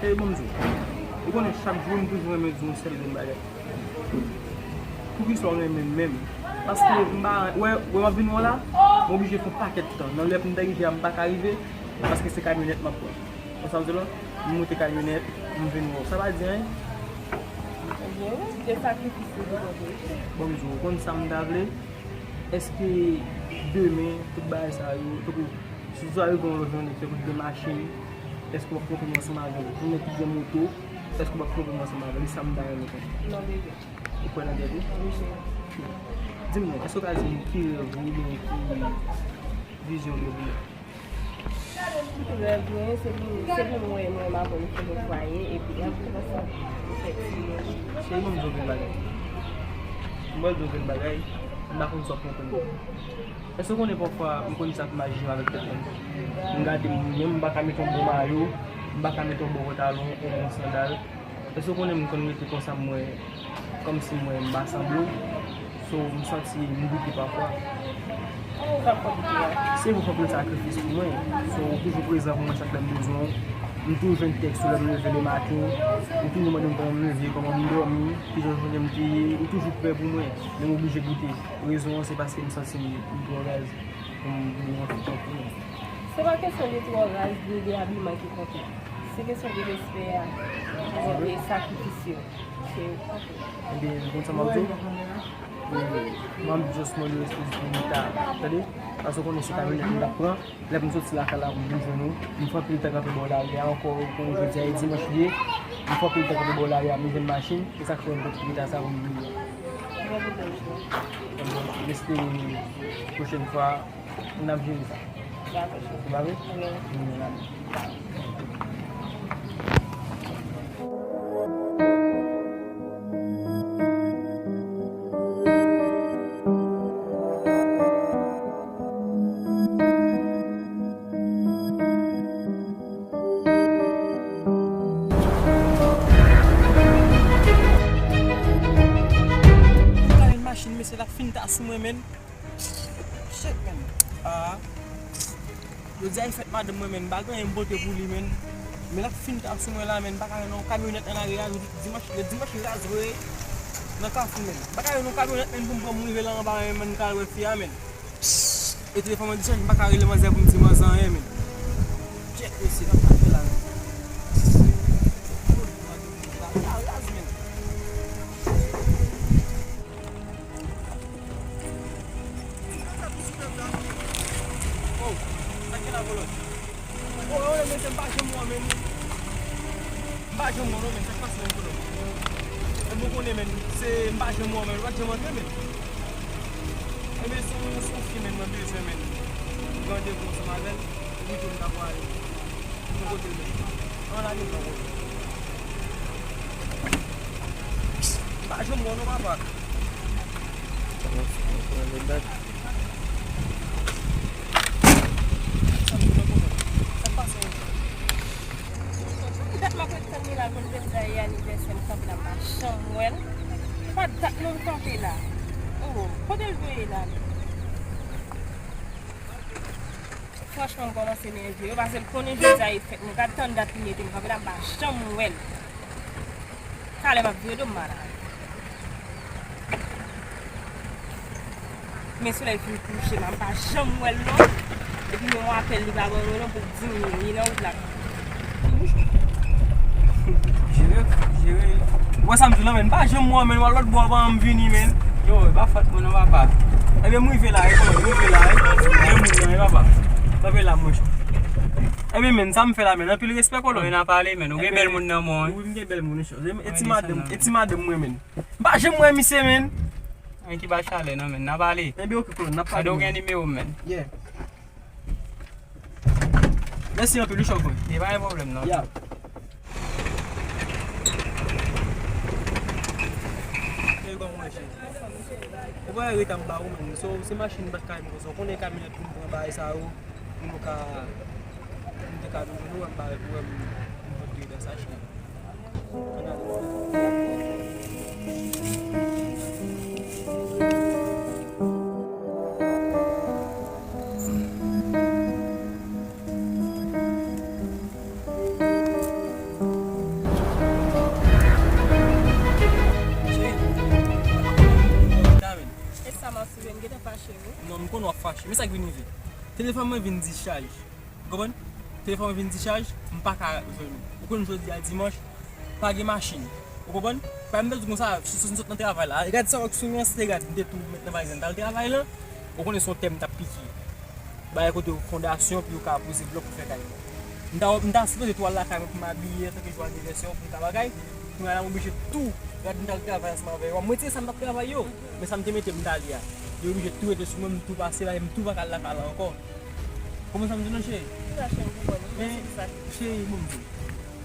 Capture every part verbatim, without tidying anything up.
Cheri, ban m di w. Ou konnen chak jou m toujou renmen di w yon sèl grenn bagay. Poukisa w renmen m menm? Paske m pa, wè, wè m ap vin wè w la, m oblije fè yon pakèt tan. Nan lè pou m ta rive a, m pa ka rive, paske se kamyonèt m ap pran. Konn sa m di w la? M monte kamyonèt, m vin wè w. Sa pa di anyen? Ebyen wi, se sakrifis li pou konte. Ban m di w, ou konn sa m ta vle? Èske demen, tout bagay sa yo, tankou si w ta rive yon lòt jounen, tankou gen machin, èske w ap twonpe m ansanm avè l? Ou menm ki gen moto, èske w ap twonpe m ansanm avè l? Se sa m ta renmen konnen. Non, bebe. Ou kwè nan tèt ou? Wi, cheri. Di m non, èske w ka di m ki rèv ou oubyen ki vizyon w gen pou mwen? Rèv mwen, se pou, se pou mwen, mwen, m avè w fè yon fwaye, epi n ap viv ansanm, nou fè timoun. Cheri, ban m di w yon bagay. M pral di w yon bagay, m pa konn si w ap konprann. Èske w konnen pafwa, m konn sa k imajine avèk tèt mwen? M gade m menm, m pa ka mete yon bon mayo, m pa ka mete yon bon pantalon, yon bon sandal. Èske w konnen m konn rete konsa, m wè, kòmsi m wè m pa sanble w? So, m santi m doute pafwa. Kòman w fè ap konn doute a? Se ou k fè anpil sakrifis pou mwen. So, ou toujou prezan pou mwen chak lè m bezwen w. M toujou jwenn tèks ou lè m leve lematen. Ou toujou mande m kòman m leve, kòman m dòmi, kijan jounen m te ye. Ou toujou prè pou mwen. Men m oblije doute. Rezon an, se paske m santi m twò raz pou m, pou m rantre tankou w. Se pa kesyon de twò raz ni de abiman ki konte. Se kesyon de respè a, de sakrifis yo. Se, ok. Ebyen, ou konn sa m ap di w? E, m ap just mande w eksplize pou m ta, tande? Paske w konnen se kamyonèt m t ap pran. Lè pou m soti lakay la pou m vin jwenn ou, m fè anpil tan kanpe bò lari a ankò, ou konnen jodi a e dimanch li ye. M fè anpil tan kanpe bò lari a, m jwenn machin, e sa k fè m pran ti reta sa pou m vini a. M espere pwochèn fwa, n ap jere sa. Dakò, cheri. Ou pa vre? Wi. Wi, n ap. Gade machin mesye, l ap fin ta sou mwen, menn. Shit, menn. Ah. Jodi a e fèt madanm mwen, menn. M pa gen anyen m pote pou li, menn. Men l ap fin ta sou mwen la, menn. M pa ka jwenn yon kamyonèt nan lari a. Jodi dimanch, lè dimanch raz vre nan Kafou, menn. M pa ka jwenn yon kamyonèt, menn, pou m pran m rive la anba, menn, m ka al wè fi a, menn. E telefòn mwen dichaj, m pa ka rele manzè pou m di manzè anyen, menn. Shit, mesye, sa m ta fè la, menn. Fout, madanm mwen la, la raz, menn. Oh, sa gen la, Kolòn? Oh, oh, mesye, m pa janm wè w, menn. M pa janm wè w, non, menn. Sa k pase, menn, Kolòn? Menn, ou konnen, menn, se m pa janm wè w, menn. Ou pa t janm antre, menn. Ebyen, se yon, se yon fi, menn, mwen bezwen, menn. Mwen gen randevou ansanm avè l. Wi, tou, m ta pwale. Yon kote l menm. An, lage m nan kote. M pa janm wè w non, papa. Sa k pase? Dat m ap ret tann li la pou l te di anivèsè m kanpe la, m pa janm wè l. Se pa dat non m kanpe la. Oh, kote l voye la menm? Franchman, m kòmanse nève wi, paske l konnen jodi a e fèt mwen. Gad tann dat li mete m kanpe la, m pa janm wè l. Talè m ap vire do m, madam. Men solèy fin kouche la, m pa janm wè l non. Epi men yon apèl li pa ban mwen non pou l di m li nan wout la. Jere, jere. Ou wè sa m di w la, menn? M pa janm wè w, menn. W al lòt bò, w pa janm vini, menn. Yo, e pa fòt mwen non, papa. Ebyen, m rive la, e, m rive la, e. Gen moun nan, e, papa. Kanpe la, monchè. Ebyen, menn, sa m fè la, menn. Anpil respè, Kolòn. Wi, n a pale, menn. Ou gen bèl moun nan men w, wi. Wi, m gen bèl moun, monchè. E ti madanm, e ti madanm mwen, menn. M pa janm wè misye, menn. Anyen ki pa chalè non, menn. N a pale. Ebyen, ok, Kolòn, n ap pale. Gade ou gen nimewo m, menn. Yeah. Mèsi anpil wi, chòf mwen. Li pa gen pwoblèm non. Ya. Ey, kòman w ye, cheri? Ou pa wè reta m ba ou, menn. So, se machin m pa t ka jwenn konsa. Ou konnen kamyonèt pou m pran bagay sa yo, pou nou ka, pou m te ka vin jwenn ou, wè m ba, wè m, m pot reta sa, cheri. Sa k vin rive? Telefòn mwen vin dichaj. Ou konprann? Telefòn mwen vin dichaj, m pa ka jwenn ou. Ou konn jodi a dimanch, pa gen machin. Ou konprann? Pa m te di konsa, si, si m sot nan travay la. Gad sa w ak souri an, se te gad, m te tou met nan valiz la, m t al travay la. Ou konnen se yon tè m t ap pike. Bagay kote yo fondasyon pou yo ka poze blòk pou fè kay. M ta, m ta sipoze tou al lakay mwen pou m abiye antanke jou anivèsè yo pou m ka bagay. Kounye a la m oblije tou gad m t al travay ansanm avè yo. M retire sa m t ap travay yo. Men sa m te mete m t ale a. Yo oblije tou rete sou mwen, m tou pase la, m tou pa ka al lakay la ankò. Konprann sa m di w non, cheri? Wi, cheri, m konprann. Men, cheri, bon, m di w.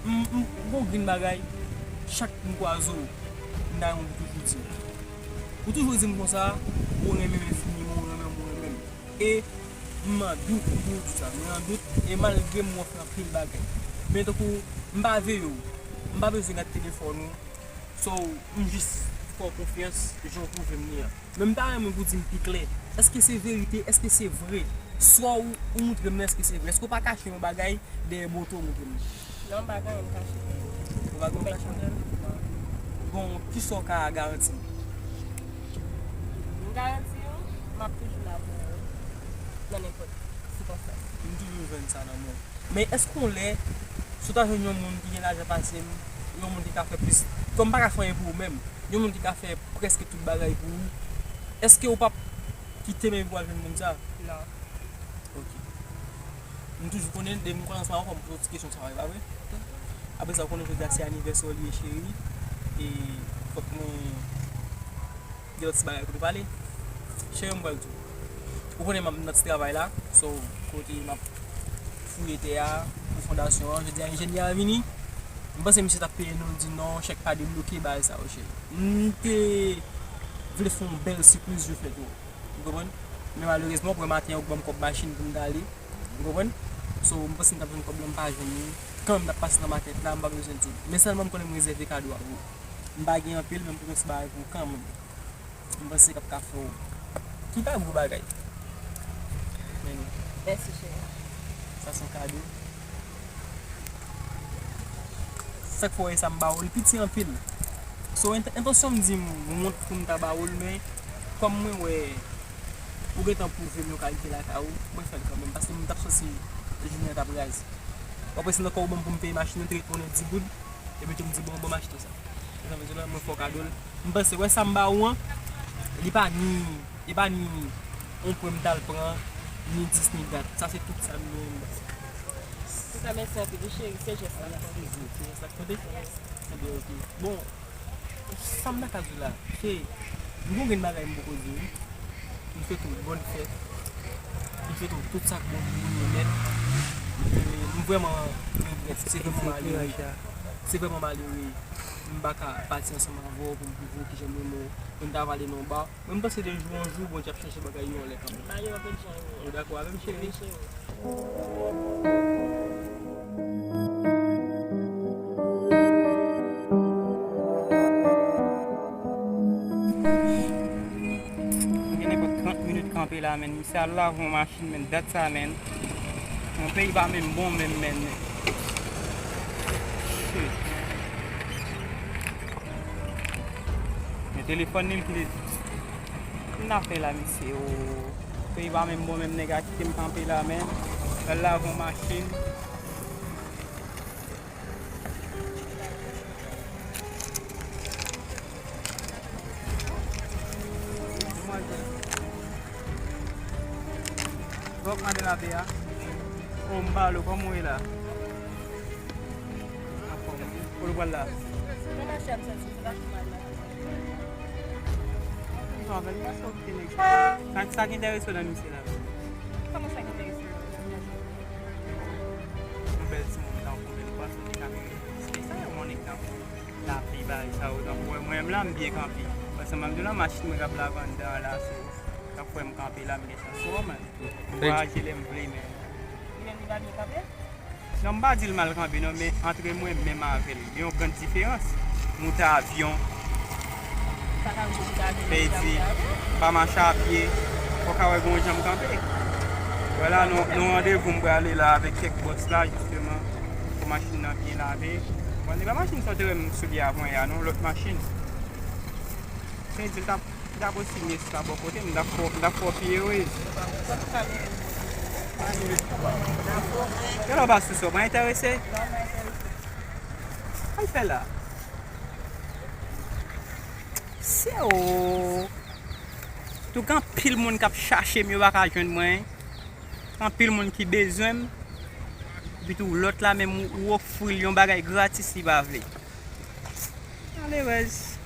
M, m, m gon grenn bagay, chak m kwaze w, m ta renmen pou toujou di w. Ou toujou di m konsa, ou renmen m enfiniman, ou renmen m, ou renmen m. E m an dout pou w di sa, mwen an dout, e malgre m wè w fè anpil bagay. Men tankou, m pa veye w, m pa bezwen gad telefòn ou, so, m jis fè w konfyans, jan w twouve m li an. Men m ta renmen pou w di m pi klè, èske se verite, èske se vre? Swa ou, ou montre m nan, èske se vre? Èske w pa kache yon bagay dèyè bote w montre m? Non, m pa gen anyen m kache. Ou pa gen anyen w kache? Non. Bon, kisa w ka garanti m? M garanti w, m ap toujou la pou ou nan nenpòt sikonstans. M toujou jwenn sa nan men w. Men èske yon lè, si w ta jwenn yon moun ki gen lajan pase m, yon moun ki ka fè plis, kòm m pa ka fè anyen pou ou menm, yon moun ki ka fè prèske tout bagay pou ou, èske w p ap kite m epi w al jwenn moun sa? Non. Ok. M toujou konnen, depi m kòmanse avè w, fò m poze w ti kesyon sa yo, e pa vre? Apre sa, ou konnen jodi a se anivèsè w li ye, cheri, e fòk mwen gen lòt ti bagay pou nou pale. Cheri, m pral di w. Ou konnen m ap nan ti travay la, so, kote m ap fouye tè a pou fondasyon an. Jodi a, enjenyè a vini. M panse misye t ap peye nou, l di non, chèk pa debloke, bagay sa yo, cheri. M te vle fè yon bèl sipriz, je fè tou. Ou konprann? Men malerezman, ou wè maten an, ou ban m kòb machin pou m t ale. Ou konprann? So, m panse m t ap jwenn kòb la, m pa jwenn li. Kanmenm, m t ap pase nan makèt la, m pa bezwen di w. Men sèlman, m konnen m rezève kado a pou ou. M pa gen anpil, men m pote yon ti bagay pou ou kanmenm. M panse k ap ka fè w. Ki pa gwo bagay. Men nou. Mèsi, cheri. Sa se yon kado. Sa k fè w wè sa m ba w li piti anpil. So, ent-, entansyon m di m wont pou m ta ba w l, men kòm mwen wè ou gentan pwouve m yon kalite lakay ou, mwen fè l kanmenm, paske m t ap santi jounen an t ap raz. W ap wè se nan kò w ban m pou m peye machin nan, te retounen di goud, epi tou m di, "Bon, ban m achte sa." Ou konprann sa m di w la, mwen fè w kado l. M panse, wè sa m ba ou an, li pa ni, li pa ni yon pwen m t al pran, ni dis, ni dat. Sa se tout sa m gen. Antouka, mèsi anpil, wi, cheri, se jès la k konte. Se jès la k konte? Ebyen, ok. Bon, sa m ta ka di w la, se, m gon grenn bagay m poko di w, wi. M swete w bòn fèt. M swete w tout sa k bon pou ou yo nèt. E m vrèman regrèt. Se vrèman malere. Se vrèman malere. M pa ka pati ansanm avè w pou m pwouve w kijan m renmen w. Pou n ta pale nan ba. Men m panse de jou an jou, Bondye ap chanje bagay yo anlè kanmenm. Malere pa gen jan yo. Ou dakò avè m, cheri? Wi, cheri. M gen nenpòt trant minit kanpe la, men misye al lave yon machin, men dat sa, men. Yon peyi pa menm bon, menm, men. Shit. Men telefòn li, m kite. Ki n ap fè la, mesye? O, peyi pa menm bon, menm nèg a kite m kanpe la, men. L al lave yon machin. Demwazèl. Wè w ap mande lape a? O, m balo, kòman w ye la? Anfòm, wi. Kote w pral la? Nan mache a, m soti, se pa pi mal la. Anfòm, avè l, m panse w kite nèg sa. Sa, sa ki enterese w nan misye la? Kòman sa ki enterese w? Yon bèl timoun tankou w, men ou panse w te ka merite plis ke sa, yon nèg tankou w, lape, bagay sa yo, tankou w wè mwen menm la, m byen kanpe. Paske m ap di w la, machin mwen k ap lave anndan an la, so, tankou w wè m kanpe la, m gen chans. Ou konprann? M voyaje lè m vle, men. Li menm li pa byen kanpe? Non, m pa di l mal kanpe non, men antre mwen menm avè l, gen yon grann diferans. Moute avyon. Sa ka vle di moute avyon, sa vle di pa mache a pye. Fò w ka wè gen yon jan m kanpe. Vwala, nou, nou randevou m prale la avèk kèk bòs la, jisteman, pou machin nan byen lave. Bon, se pa machin sa w te wè m soulye avan yè a non, lòt machin. Se di l t ap Gabo si Miss la bò kote m, m ta fò, m ta fò pi erez. Kè lè w pa sou sa, w pa enterese? Sa l fè la? Se o. Tou gen anpil moun k ap chache m, yo pa ka jwenn mwen. Anpil moun ki bezwen m. Epi tou lòt la menm ou, ou ofri l yon bagay gratis li pa vle. Malerèz.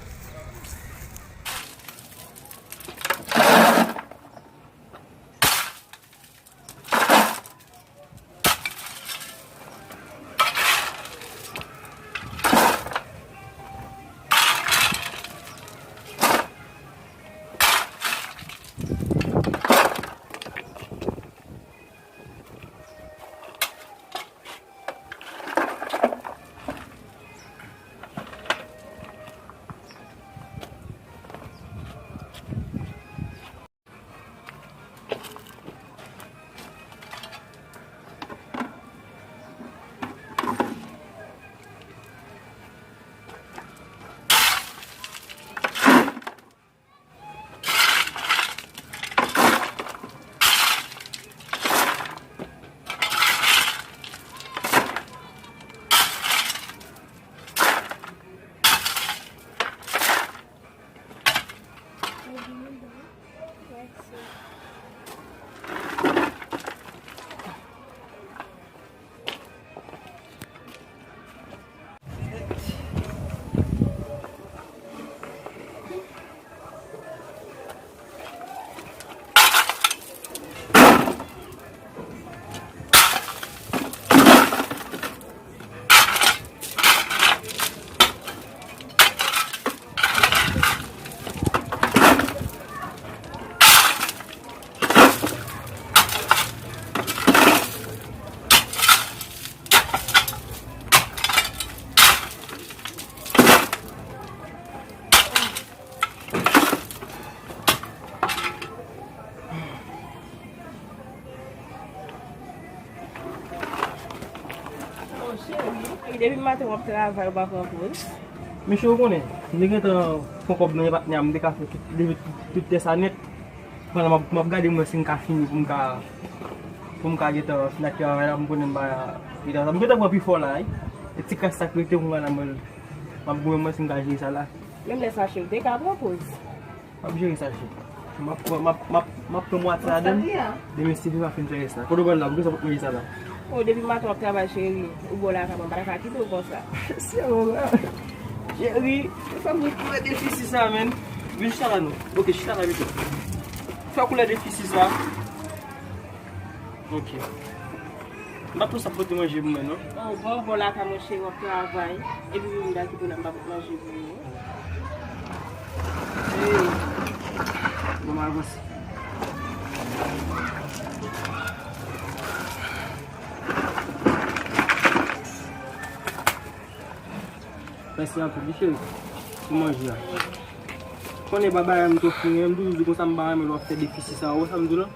Oh, cheri, depi maten w ap travay, ou pa pran poz? Mesye, ou konnen, m te gentan pran kòb nan men patnè a, m te ka fè tout, leve tout, tout tè sa nèt. Pandan m ap, m ap gade mwen si m ka fini pou m ka, pou m ka gentan fin ak travay la, pou m konnen m pa gentan, m gentan pran pi fò la, wi. E ti kras sa k rete pou mwen la, mwen, m ap goumen mwen si m ka jere sa la. Menm lè sa, cheri, w te ka pran poz. M ap jere sa, cheri. M ap pran, m ap, m ap, m ap pran mwatye ladan l. Demen, si Steve pa fin fè rès la. Kote w pral la? Poukisa w pa t manje sa la? Oh, depi maten w ap travay, cheri. Ou bò lakay mwen, m pa ta ka kite w konsa. Cheri, cheri, fè m koulè defisi sa, menn. Vin chita la, non. Ok, chita la, pito. Fè koulè defisi sa. Ok. M pa t konn sa pote manje pou mwen, non. Oh, bon, bon, lakay mwen, cheri, w ap travay. Epi, m ta kite w la, m pa pot manje pou ou. Hey. Bon, m avanse. Mèsi anpil, wi, cheri, pou manje a. Konnen pa bagay m twò fini, m toujou di konsa m pa renmen lè w ap fè defisi sa, ou wè sa m di w la?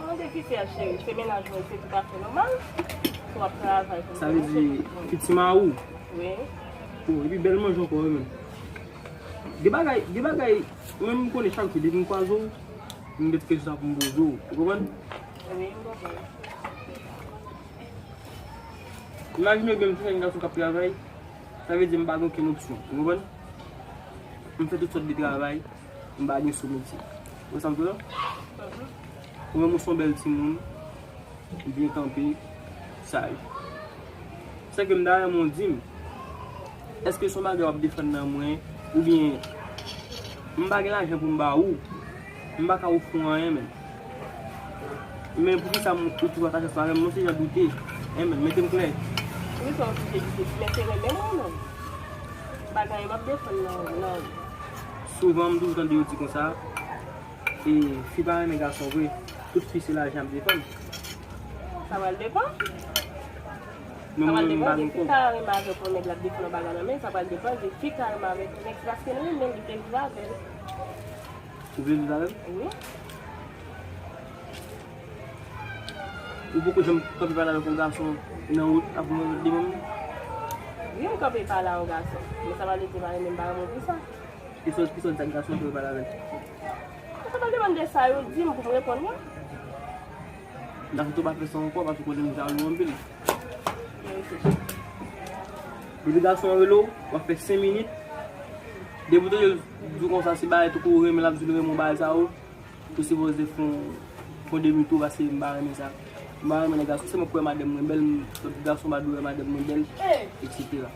An defisi a, cheri, se mennaj mwen, se toutafè nòmal. Si w ap travay, sa vle di pitit mari w? Wi. O, epi bèl manje ankò, wi, menm. Gen bagay, gen bagay, mwen, m konnen chak jou, depi m kwaze w, m gen kèk sa pou m poze w. Ou konprann? Wi, m konprann. Imajine w gen yon jèn gason k ap travay, sa vle di m pa gen okenn opsyon. Ou konprann? M fè tout sòt de travay, m pa gen sou metye. Ou wè sa m di w la? Ou menm ou se yon bèl timoun, ou byen kanpe, saj. Sèke m ta renmen w di m, èske se yon bagay w ap defann nan mwen, oubyen m pa gen lajan pou m ba ou, m pa ka ofri w anyen menm. Men poukisa m, ou toujou atache ansanm avè m, non, se jan doute. Enben, mete m klè. Poukisa w toujou doute? Men se renmen mwen menm. Pa gen anyen m ap defann nan, nan. Souvan, m toujou tande yo di konsa, e, fi pa renmen gason vre. Tout fi se lajan ap defann. Sa pral depann. Men mwen menm, m pa gen kòb. Sa pral depann, si fi ta renmen avèk yon nèg, l ap defann yon bagay nan men l, sa pral depann, si fi ta renmen avèk yon nèg, se paske l renmen l, li vle viv avè l. Ou vle viv avè m? Wi. Ou poko janm kanpe pale avèk yon gason nan wout ap mande demann? Wi, m kanpe pale a yon gason. Men sa pa vle di m pa renmen, m pa renmen w pou sa. Kisa, kisa w di ak gason an pou yo pale avè l? Demann de sa yo di m pou m reponn yo. Dakò, tou pa fè sa ankò, paske konnen m jalou anpil. Depi gason an rele w, w ap fè senk minit. Depi w tande l di w konsa, se bagay tou kou renmen, l ap di w renmen w bagay sa yo. Ou sipoze fè yon, fè yon demi tou, paske m pa renmen sa. M pa renmen nèg gason, se mwen k wè madanm mwen bèl, m, lòt gason pa dwe wè madanm mwen bèl, etsetera.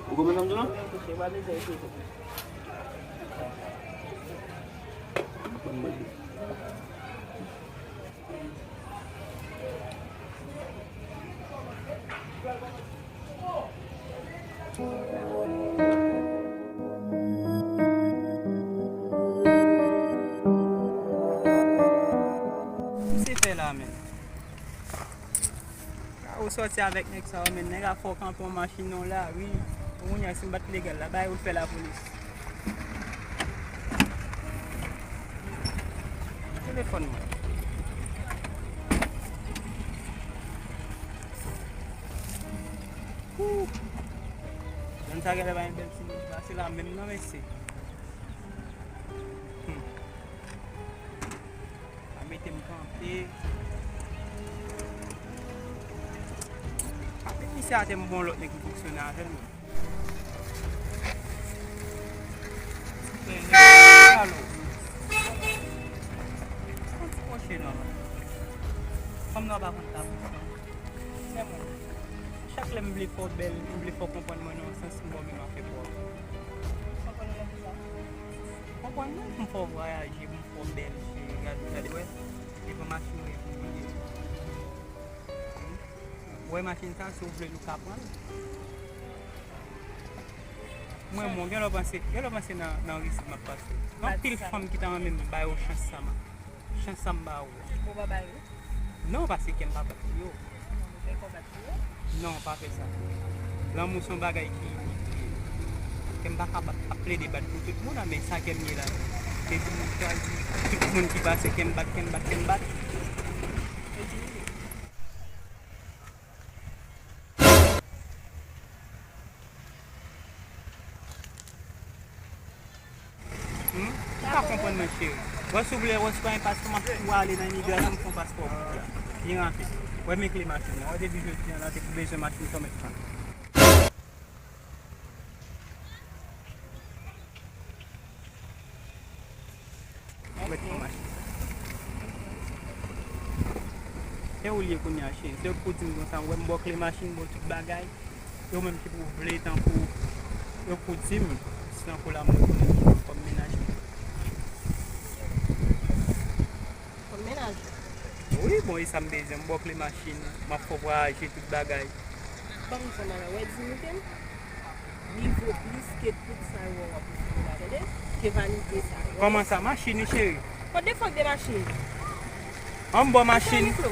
Ou konprann sa m di w lan? Banm bwè dlo. Misye fè la menm. Ou sòti avèk nèg sa yo, men nèg a fè w kanpe yon machin nan lari. Kounye a, si m pa t legal la, bagay ou fè lapolis. Telefòn mwen. Ooh. Jèn sa genlè pa gen bèl timoun pase la menm non, mesye. Hmm. A mete m kanpe. Met misye atè, m gon lòt nèg ki fonksyone avè l menm. Alo. Yon ti kwoche non. Fanm nan pa konn tabou non. Sèlman, chak lè m vle fè w bèl, m vle fè w konprann mwen nan yon sans, m ba w menm afè pa w. Konprann mwen kisa? Konprann mwen, pou m fè w vwayaje, pou m fè w bèl, cheri, gade, gade, wè. Devan machin mwen, pou m ye. Wè machin sa, si w vle, nou ka pran l. Mwen, mwen, gen lè w panse, gen lè w panse nan, nan risk m ap pase. Gen anpil fanm ki ta renmen m ba yo chans sa, ma. Chans sa m ba ou. Ou pa ba yo? Non, paske kè m pa bat pou yo. Ou fè kò bat pou yo? Non, pa fè sa. Lanmou se yon bagay ki, ki, kè m pa ka bat, ap plede bat pou tout moun, men sa kè m ye la. Se di m chwazi tout moun ki pase kè m bat, kè m bat, kè m bat. E ki moun? Hmm? Ou pa konprann mwen, cheri. Wè, si w vle, wè, si w pa gen paspò, m ap tou ale nan imigrasyon, m fè yon paspò pou ou la. Byen rapid. Wè, men kle machin nan. Wè, depi jodi a, la, te pou bezwen machin, sa w mèt pran. Mèt pran machin. Se ou l ye kounye a, cheri. Se ou k pou di m konsa. Ou wè m ba w kle machin, ba w tout bagay. E ou menm ki pou vle tankou, e ou k pou di m si tankou la m rekonèt ou kòm mennaj mwen. Kòm mennaj ou? Wi, bon, e sa m bezwen. M ba w kle machin, m ap fè w vwayaje, tout bagay. Ban m di w yon bagay, w wè dinyite m? Li vo plis ke tout sa yo w ap ofri m la, tande? Ke vanite sa yo. Kòman sa? Machin wi, cheri. Kot de fòk de machin? An m ba w machin. Mikro.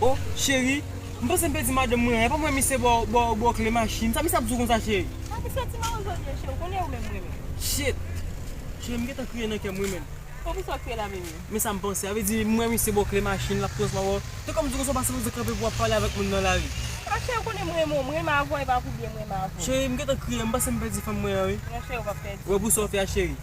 Oh, cheri, m panse m pèdi madanm mwen an. E pa mwen misye ba w, ba w, ba w kle machin. Sa misye ap di w konsa, cheri? A, misye ti mawozo l ye, cheri. Ou konnen ou menm mwen menm. Shit! Cheri, m gentan kriye nan kè m wi menm. Pou ki sa w kriye la, Mimi? Men sa m panse, sa vle di m wè misye bò kle machin, l ap transfè wè. Te kòm di konsa w pase pou kanpe pou w ap pale avèk moun nan lari. Mache, ou konnen m renmen w, m renmen avè w, e pa pou byen m renmen avè w. Cheri, m gentan kriye, m panse m pèdi fanm mwen an, wi. Mache, ou pa pèdi. Wè pou sa w fè a, cheri.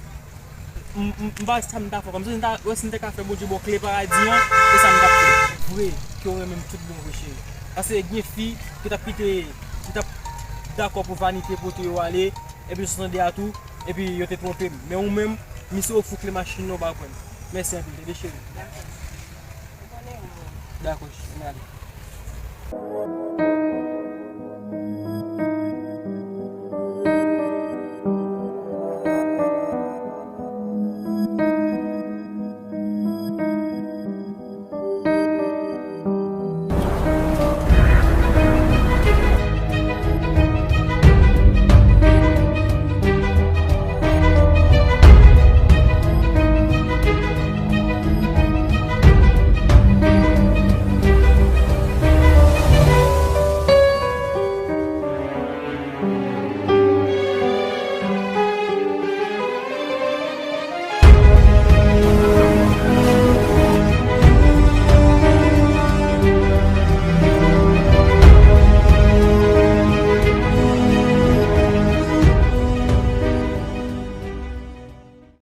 M m- m pa wè sa m ta fè, kòmsi si m ta wè si m te ka fè Bondye bò kle paradi an, e sa m t ap fè. Vre ke w renmen m tout bon vre, cheri. Paske gen fi ki t ap kite, ki t ap dakò pou vanite pote yo ale, epi yo sot ande a tou, epi yo te twonpe m. Men ou menm, misye ofri w kle machin nan, ou pa pran. Mèsi anpil, tande cheri. Dakò, cheri, ann ale.